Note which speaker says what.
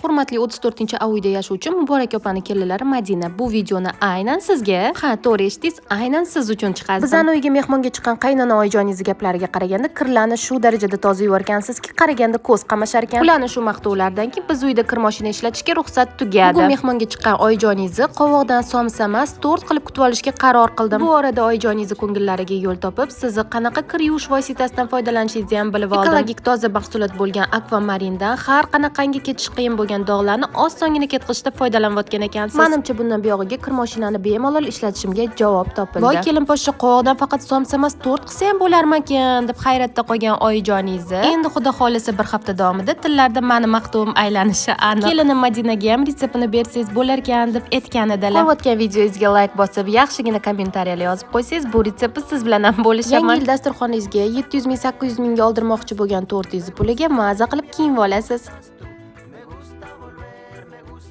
Speaker 1: Hurmatli 34-A uyda yashovchi Muborak opani kelinlari Madina, bu videoni aynan sizga, ha, to'g'ri eshitdingiz, aynan siz uchun chiqazdim. Bizani uyga mehmonga chiqqan qaynona oyijoningiz gaplariga qaraganda, kirlarni shu darajada toza yuvarkansizki, qaraganda ko'z qamashar ekan. Ularni shu maqtovlardan keyin biz uyda kir moshina ishlatishga ruxsat tugadi. Bugun mehmonga chiqqan oyijoningizni qovoqdan somsa emas, tort qilib kutib olishga qaror qildim. Bu orada oyijoningizni ko'ngillariga yo'l topib, sizni qanaqa kir yuvish vositasidan foydalanishingizni ham bilib oldim. Ekologik toza mahsulot bo'lgan Aquamarindan har qanaqangi ketish qiyin bo'lgan dog'larni osongina ketkazishda foydalanayotgan ekansiz. Manimcha, bundan buyog'iga kir mashinani bemalol ishlatishimga javob topildi. Voy, kelin poshsha, qovoqdan faqat somsa emas, tort qilsa ham bo'larmikan, deb hayratda qolgan oyijoningizni endi, xudo xohlasa, bir hafta davomida tillarda mani maqtovim aylanishi aniq. Kelinim Madinaga ham retseptini bersangiz bo'larkan, deb aytgan edilar. Ko'rayotgan videongizga layk bosib, yaxshigina kommentariyalar yozib qo'ysangiz, bu retseptni siz bilan ham bo'lishaman. Yangi yil dasturxoningizga 700 ming, 800 mingga oldirmoqchi bo'lgan tortingizni puliga maza qilib kiyinib olasiz.